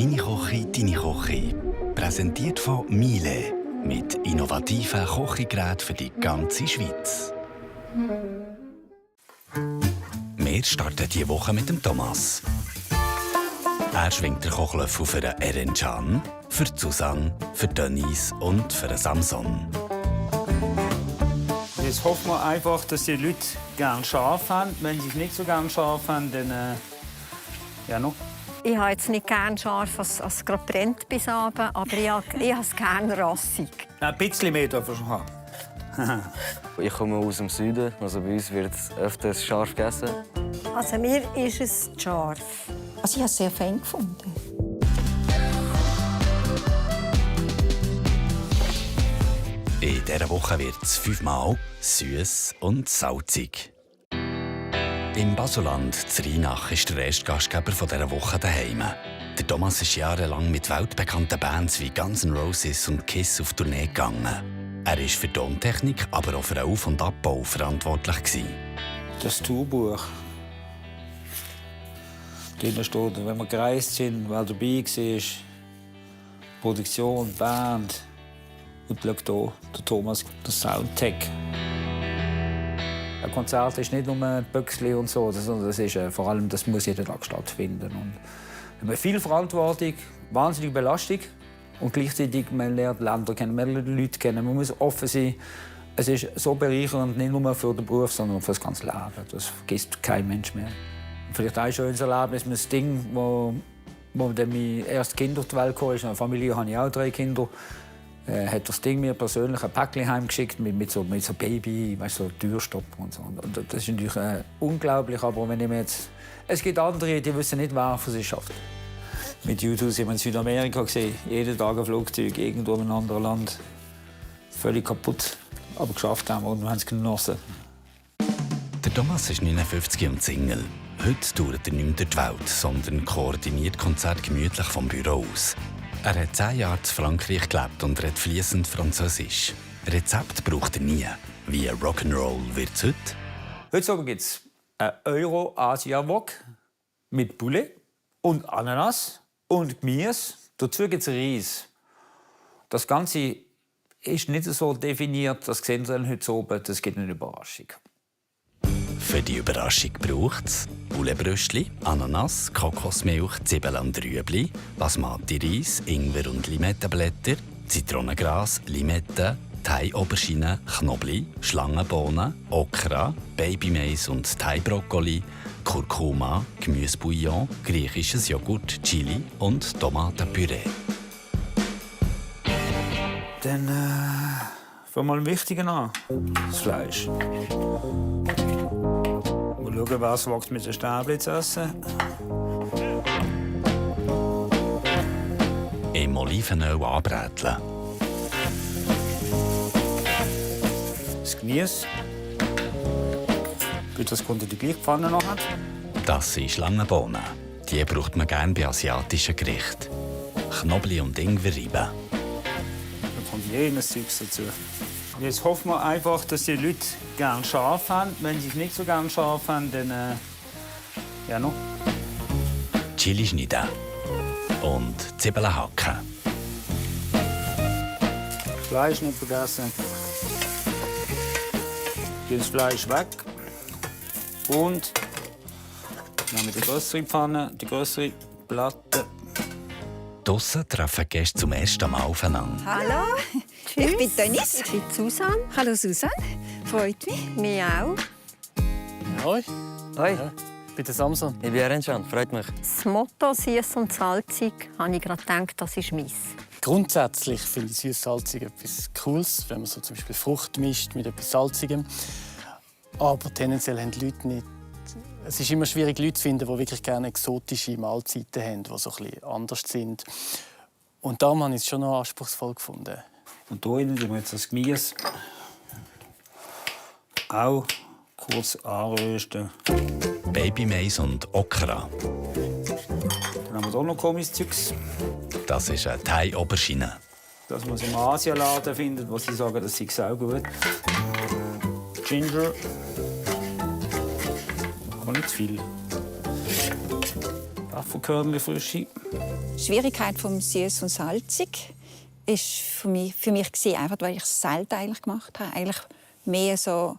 «Meine Küche, deine Küche». Präsentiert von Miele. Mit innovativen Kochgeräten für die ganze Schweiz. Wir starten diese Woche mit dem Thomas. Er schwingt den Kochlöffel für den Erencan, für Susanne, für Denise und für den Samson. Jetzt hoffen wir einfach, dass die Leute gerne scharf haben. Wenn sie es nicht so gerne scharf haben, dann ja noch. Ich habe jetzt nicht gerne scharf, als es gerade brennt bis abend, aber ich habe es gerne rassig. Ein bisschen mehr dürfen wir schon haben. Ich komme aus dem Süden, also bei uns wird öfters scharf gegessen. Also mir ist es scharf. Also ich habe es sehr fein gefunden. In dieser Woche wird es 5-mal süß und salzig. Im Baselland, in Rheinach, ist der erste Gastgeber dieser Woche daheim. Der Thomas ist jahrelang mit weltbekannten Bands wie Guns N' Roses und Kiss auf Tournee gegangen. Er war für Tontechnik, aber auch für den Auf- und Abbau verantwortlich. Das Tourbuch. Drin steht, wenn wir gereist sind, wer dabei war, Produktion, Band. Und schau hier, der Thomas, der Soundtech. Ein Konzert ist nicht nur ein Böckli und so, sondern das ist, vor allem, das muss jeden Tag stattfinden. Und wir haben viel Verantwortung, wahnsinnige Belastung und gleichzeitig man lernt Länder kennen, man lernt Leute kennen, man muss offen sein. Es ist so bereichernd, nicht nur für den Beruf, sondern für das ganze Leben. Das vergisst kein Mensch mehr. Vielleicht auch schon unser Erlebnis, das Ding, wo dann mein erstes Kind auf die Welt kam. In der Familie habe ich auch 3 Kinder. Hat das Ding mir persönlich ein Päckchen heimgeschickt mit so Baby, weißt, so Türstopper und so. Und das ist natürlich unglaublich, aber wenn ich mir jetzt... Es gibt andere, die wissen nicht, wer für sie schafft. Mit YouTube sind wir in Südamerika gesehen, jeden Tag ein Flugzeug, irgendwo in einem anderen Land. Völlig kaputt, aber geschafft haben wir und wir haben es genossen. Der Thomas ist 59 und Single. Heute tourt er nicht mehr durch die Welt, sondern koordiniert Konzerte gemütlich vom Büro aus. Er hat 10 Jahre in Frankreich gelebt und redet fließend Französisch. Rezept braucht er nie. Wie Rock'n'Roll wird es heute? Heutzutage gibt es einen Euro-Asia-Wok mit Poulet und Ananas und Gemüse. Dazu gibt es Reis. Das Ganze ist nicht so definiert, das sehen Sie dann heute oben. Das gibt eine Überraschung. Für die Überraschung braucht es Pouletbröstchen, Ananas, Kokosmilch, Zwiebeln und Rüebli, Basmati-Reis, Ingwer und Limettenblätter, Zitronengras, Limetten, Thai-Aubergine, Knoblauch, Schlangenbohnen, Okra, Babymais und Thai-Brokkoli, Kurkuma, Gemüsebouillon, griechisches Joghurt, Chili und Tomatenpüree. Dann fangen wir mal ein Wichtiges an. Das Fleisch. Mal schauen, was wächst mit den Stäbchen zu essen. Im Olivenöl anbräteln. Das Gemüse. Gut, das kommt in die gleiche Pfanne noch. Das sind Schlangenbohnen. Die braucht man gerne bei asiatischen Gerichten. Knoblauch und Ingwer reiben. Da kommt jenes Zeugs dazu. Jetzt hoffen wir einfach, dass die Leute gerne scharf haben. Wenn sie es nicht so gerne scharf haben, dann ja noch. Chili schneiden. Und Zwiebeln hacken. Fleisch nicht vergessen. Das Fleisch weg. Und nehmen wir die größere Pfanne, die größere Platte. Draussen treffen die Gäste zum ersten Mal aufeinander. Hallo. Tschüss. Ich bin Denise. Ich bin Susanne. Hallo Susanne. Freut mich. Mich auch. Hoi, Hoi, ich bin der Samson. ich bin Erencan, freut mich. Das Motto «Süß und salzig» habe ich gerade gedacht, das ist meins. Grundsätzlich finde ich süß-salzig etwas Cooles, wenn man so zum Beispiel Frucht mischt mit etwas Salzigem. Aber tendenziell haben die Leute nicht... Es ist immer schwierig, Leute zu finden, die wirklich gerne exotische Mahlzeiten haben, die so ein bisschen anders sind. Und darum habe ich es schon noch anspruchsvoll gefunden. Und hier tun wir jetzt das Gemüse auch kurz anrösten. Babymais und Okra. Dann haben wir hier noch komisches Zeugs. Das ist eine Thai-Aubergine. Das man im Asialaden findet, wo sie sagen, das sei sau gut. Ginger. Aber nicht zu viel. Haferkörnchen frische. Die Schwierigkeit vom süß und salzig ist für mich gewesen, einfach, weil ich es selten eigentlich gemacht habe. Eigentlich mehr so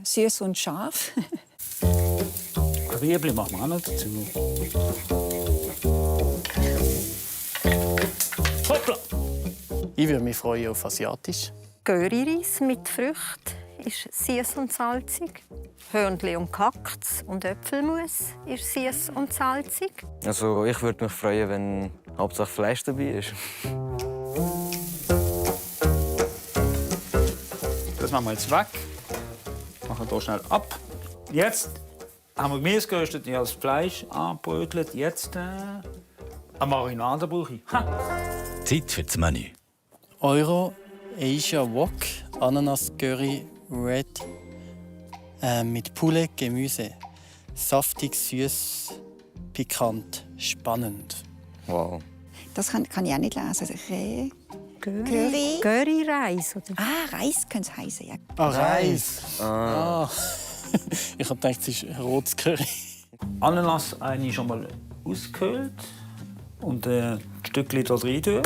süß und scharf. Rüebli machen wir auch noch dazu. Hoppla! Ich würde mich freuen auf Asiatisch. Curryreis mit Früchten ist süß und salzig. Hörnli und Kaktus und Äpfelmus ist süß und salzig. Also ich würde mich freuen, wenn Hauptsache Fleisch dabei ist. Das machen wir jetzt weg. Machen wir hier schnell ab. Jetzt haben wir Gemüse geröstet, ich habe das Fleisch angebrötelt. Jetzt eine Marinade brauche ich. Zeit für das Menü. Euro Asia Wok, Ananas Curry Red mit Poulet Gemüse. Saftig, süß, pikant, spannend. Wow. Das kann ich auch nicht lesen. Curry. Curryreis, oder? Ah, Reis könnte es heißen. Ja. Ah, Reis. Ah. Ich habe gedacht, es ist rotes Curry. Ananas eine schon mal ausgehöhlt und ein Stückchen da rein tun.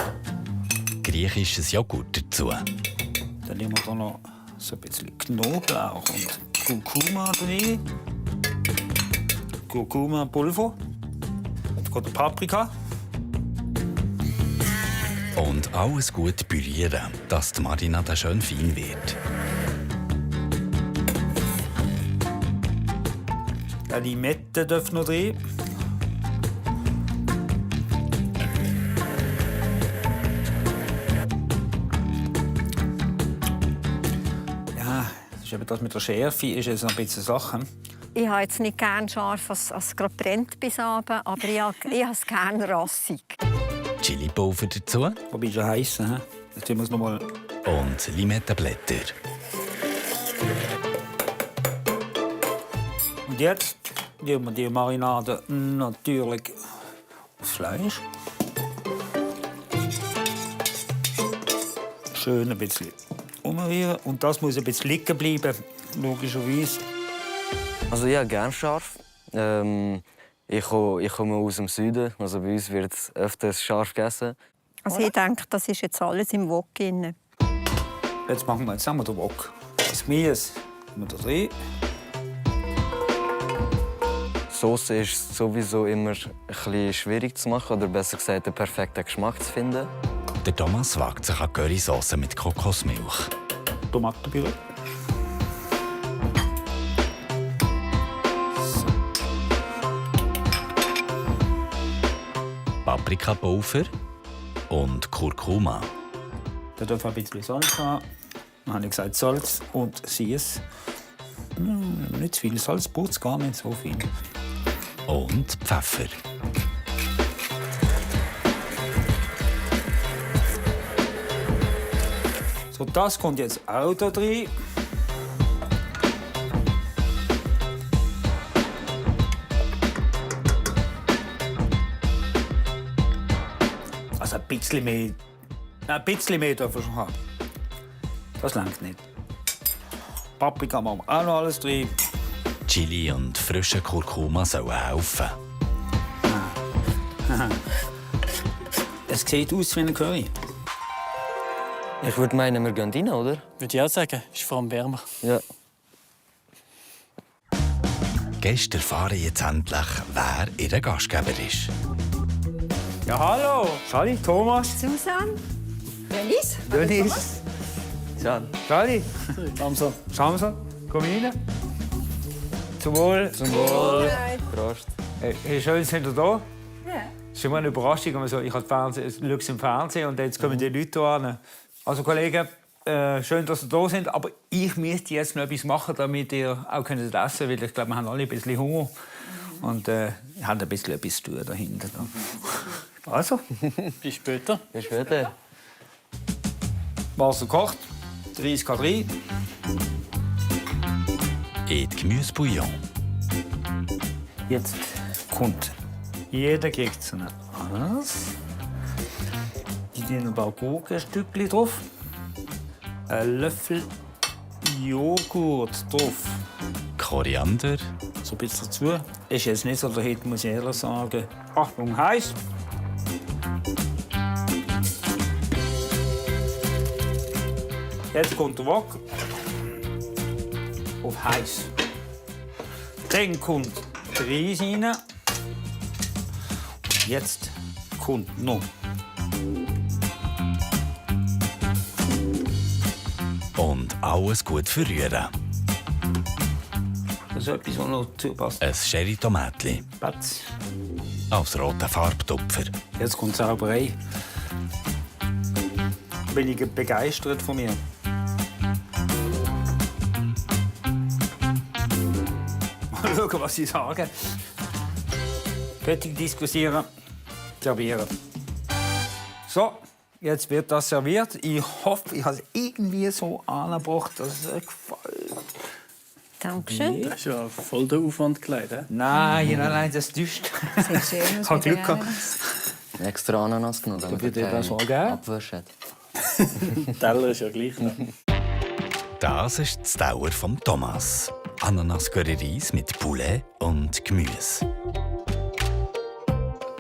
Griechisches Joghurt dazu. Dann nehmen wir hier noch so ein bisschen Knoblauch und Kurkuma drin. Kurkuma-Pulver. Jetzt kommt Paprika. Und alles gut pürieren, dass die Marinade schön fein wird. Die Limette dürfen noch drin. Ja, das ist eben das mit der Schärfe, ist jetzt noch ein bisschen Sachen. Ich habe jetzt nicht gerne scharf, als gerade brennt bis abend, aber ich habe es gerne rassig. Chili-Pulver dazu Wobei schon heiß, he? Jetzt tun wir es noch mal. und Limettenblätter. Und jetzt geben wir die Marinade natürlich aufs Fleisch. Schön ein bisschen umrühren. Und das muss ein bisschen liegen bleiben, logischerweise. Also ja, gern scharf. Ich komme aus dem Süden, also bei uns wird öfters scharf gegessen. Also ich denke, das ist jetzt alles im Wok drin. Jetzt machen wir zusammen den Wok. Das Gemüse mit da drin. Sauce ist sowieso immer ein bisschen schwierig zu machen, oder besser gesagt, den perfekten Geschmack zu finden. Der Thomas wagt sich an Currysauce mit Kokosmilch. Tomatenpüree. Paprikapulver und Kurkuma. Da darf ein bisschen Salz haben. Dann habe ich gesagt Salz und Süß. Nicht zu viel Salz, braucht es gar nicht so viel. Und Pfeffer. So, das kommt jetzt auch da drin. Also ein bisschen mehr darf er schon haben. Das reicht nicht. Paprika machen wir auch noch alles drin. Chili und frische Kurkuma sollen helfen. Es sieht aus wie ein Curry. Ich würde meinen, wir gehen rein, oder? Würde ich auch sagen, ist vor allem wärmer. Ja. Gäste erfahren jetzt endlich, wer ihr Gastgeber ist. Ja, hallo. Sali, Thomas. Susanne? Dennis? Dennis. Sali. Samson. Samson, komm rein. Zum Wohl. Zum Wohl. Prost. Hey, schön, sind ihr da? Ja. Das ist immer eine Überraschung. Also, ich schaue es im Fernsehen und jetzt kommen die Leute hier. Also, Kollegen, schön, dass ihr da sind. Aber ich müsste jetzt noch etwas machen, damit ihr auch essen könnt. Weil ich glaube, wir haben alle ein bisschen Hunger. Und haben ein bisschen etwas zu tun dahinter. Also, Bis später. Bis später. Wasser kocht, 30 Grad rein. In die Gemüsebouillon. Jetzt kommt jeder kriegt so eine Ananas. Die tun ein paar Gurkenstückchen drauf. Ein Löffel Joghurt drauf. Koriander. So ein bisschen dazu. Ist jetzt nicht so der Hit, muss ich ehrlich sagen. Achtung, heiß. Jetzt kommt der Wok auf heiß. Dann kommt der Reis rein. Und jetzt kommt noch. Und alles gut verrühren. Das ist etwas, was noch dazu passt. Ein Sherry-Tomatli Patz. als roter Farbtupfer. Jetzt kommt die Sauberei. Bin ich begeistert von mir. Mal schauen, was sie sagen. Fertig diskutieren, servieren. So, jetzt wird das serviert. Ich hoffe, ich habe es irgendwie so angebracht, dass es euch gefällt. Dankeschön. Das ist ja voll der Aufwand gelegt. Nein, das täuscht. Sehr schön. Ich habe Glück gehabt. Extra Ananas genommen, damit wird er das keine auch geben? Abwäsche hat. Der Teller ist ja gleich noch. Das ist das Dauer von Thomas. Ananas-Curry-Reis mit Poulet und Gemüse.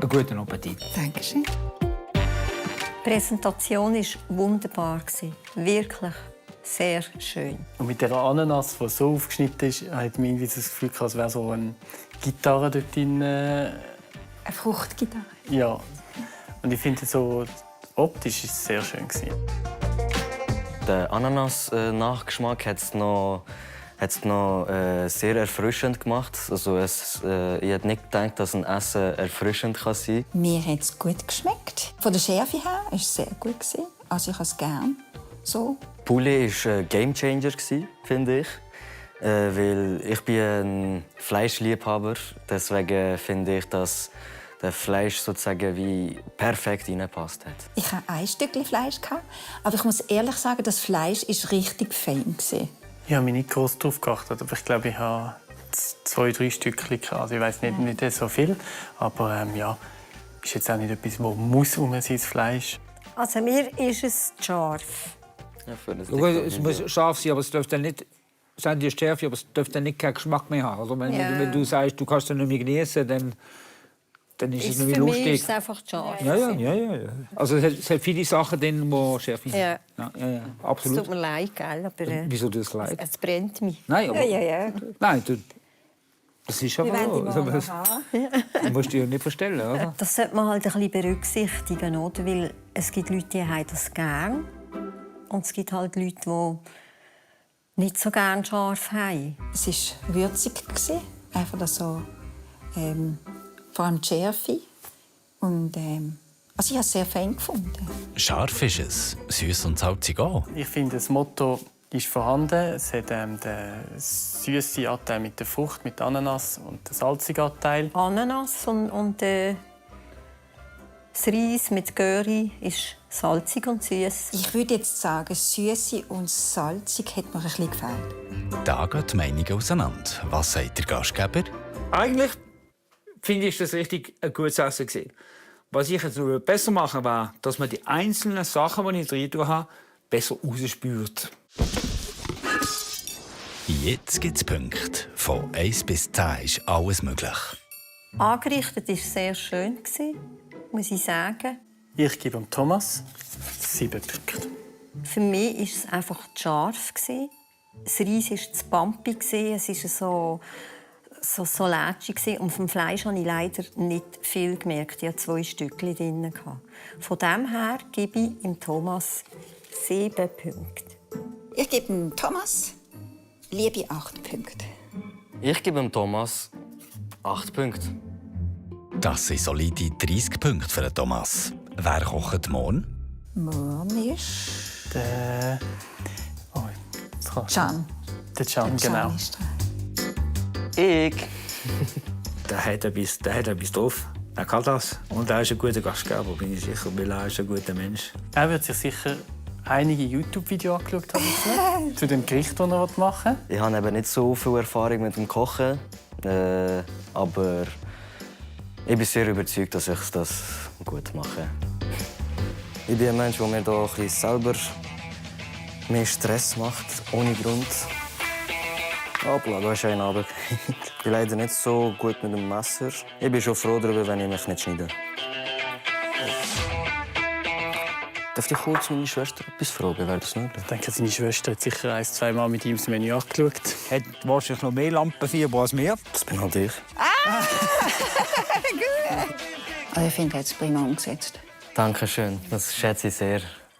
Einen guten Appetit. Dankeschön. Die Präsentation war wunderbar. Wirklich sehr schön. Und mit der Ananas, die so aufgeschnitten ist, hat man irgendwie das Gefühl, als wäre so eine Gitarre dort drin. Eine Fruchtgitarre. Ja. Und ich finde, so optisch ist es sehr schön gewesen. Der Ananas-Nachgeschmack hat es noch sehr erfrischend gemacht. Also ich hätte nicht gedacht, dass ein Essen erfrischend kann sein kann. Mir hat es gut geschmeckt. Von der Schärfe her war es sehr gut. Also ich habe es gerne so. Poulet war ein Gamechanger, finde ich. Weil ich bin ein Fleischliebhaber. Deswegen finde ich, dass das Fleisch sozusagen wie perfekt reingepasst hat. Ich hatte ein Stückchen Fleisch, aber ich muss ehrlich sagen, das Fleisch war richtig fein. Ich habe mich nicht groß darauf geachtet, aber ich glaube, ich habe 2-3 Stückchen. Also ich weiß nicht so viel, aber ja, ist jetzt auch nicht etwas, wo muss sein, das Fleisch. Also mir ist es scharf. Ja, für das Es muss scharf sein, aber es dürfte nicht sein, die Schärfe, aber es dürfte nicht keinen Geschmack mehr haben. Oder wenn du sagst, du kannst es nicht mehr genießen, dann ist es nicht mehr Für mich lustig. ist es einfach scharf. Ja. Also es hat viele Sachen drin, die schärfer sind. Ja. Ja, Es absolut. tut mir leid, gell, aber Wieso das leid? es brennt mich. Nein, aber, Ja. nein, das ist aber so. Du musst dich ja nicht verstellen, oder? Das sollte man halt ein bisschen berücksichtigen, oder? Weil es gibt Leute, die haben das gern. Und es gibt halt Leute, die nicht so gerne scharf haben. Es war würzig. Einfach so, vor allem die Schärfe. Und, also ich habe es sehr fein gefunden. Scharf ist es, süß und salzig auch. Ich finde, das Motto ist vorhanden. Es hat den süßen Anteil mit der Frucht, mit der Ananas und den salzigen Anteil. Ananas und das Reis mit Curry ist salzig und süß. Ich würde jetzt sagen, süße und salzig hat mir ein bisschen gefällt. Da gehen die Meinungen auseinander. Was sagt der Gastgeber? Eigentlich finde ich das richtig ein gutes Essen gewesen. Was ich jetzt noch besser machen wäre, dass man die einzelnen Sachen, die ich drin habe, besser rausspürt. Jetzt gibt es Punkte. Von 1 bis 10 ist alles möglich. Angerichtet war sehr schön, muss ich sagen. Ich gebe dem Thomas 7 Punkte. Für mich war es einfach scharf. Das Reis war zu bumpy, es war so lätschig. Und vom Fleisch habe ich leider nicht viel gemerkt. Ich hatte 2 Stückchen drin. Von dem her gebe ich dem Thomas 7 Punkte. Ich gebe dem Thomas liebe 8 Punkte. Ich gebe dem Thomas 8 Punkte. Das sind solide 30 Punkte für den Thomas. Wer kocht morgen? Morgen ist Der Can. Der Can, genau. Ist dran. Ich. Der hat etwas drauf. Er kann das. Und er ist ein guter Gastgeber, bin ich sicher, weil er ist ein guter Mensch. Er wird sich sicher einige YouTube-Videos angeschaut haben zu dem Gericht, das er machen will. Ich habe eben nicht so viel Erfahrung mit dem Kochen, aber ich bin sehr überzeugt, dass ich das gut mache. Ich bin ein Mensch, der mir da ein bisschen selber mehr Stress macht, ohne Grund. Hoppla, du hast einen Abend. Ich bin leider nicht so gut mit dem Messer. Ich bin schon froh darüber, wenn ich mich nicht schneide. Darf ich kurz meine Schwester etwas fragen? Wäre das möglich? Ich denke, seine Schwester hat sicher 1-2 Mal mit ihm das Menü angeschaut. Hat wahrscheinlich noch mehr Lampenfieber als wir. Das bin halt ich. Also ich finde, er hat es prima umgesetzt. Dankeschön, das schätze ich sehr.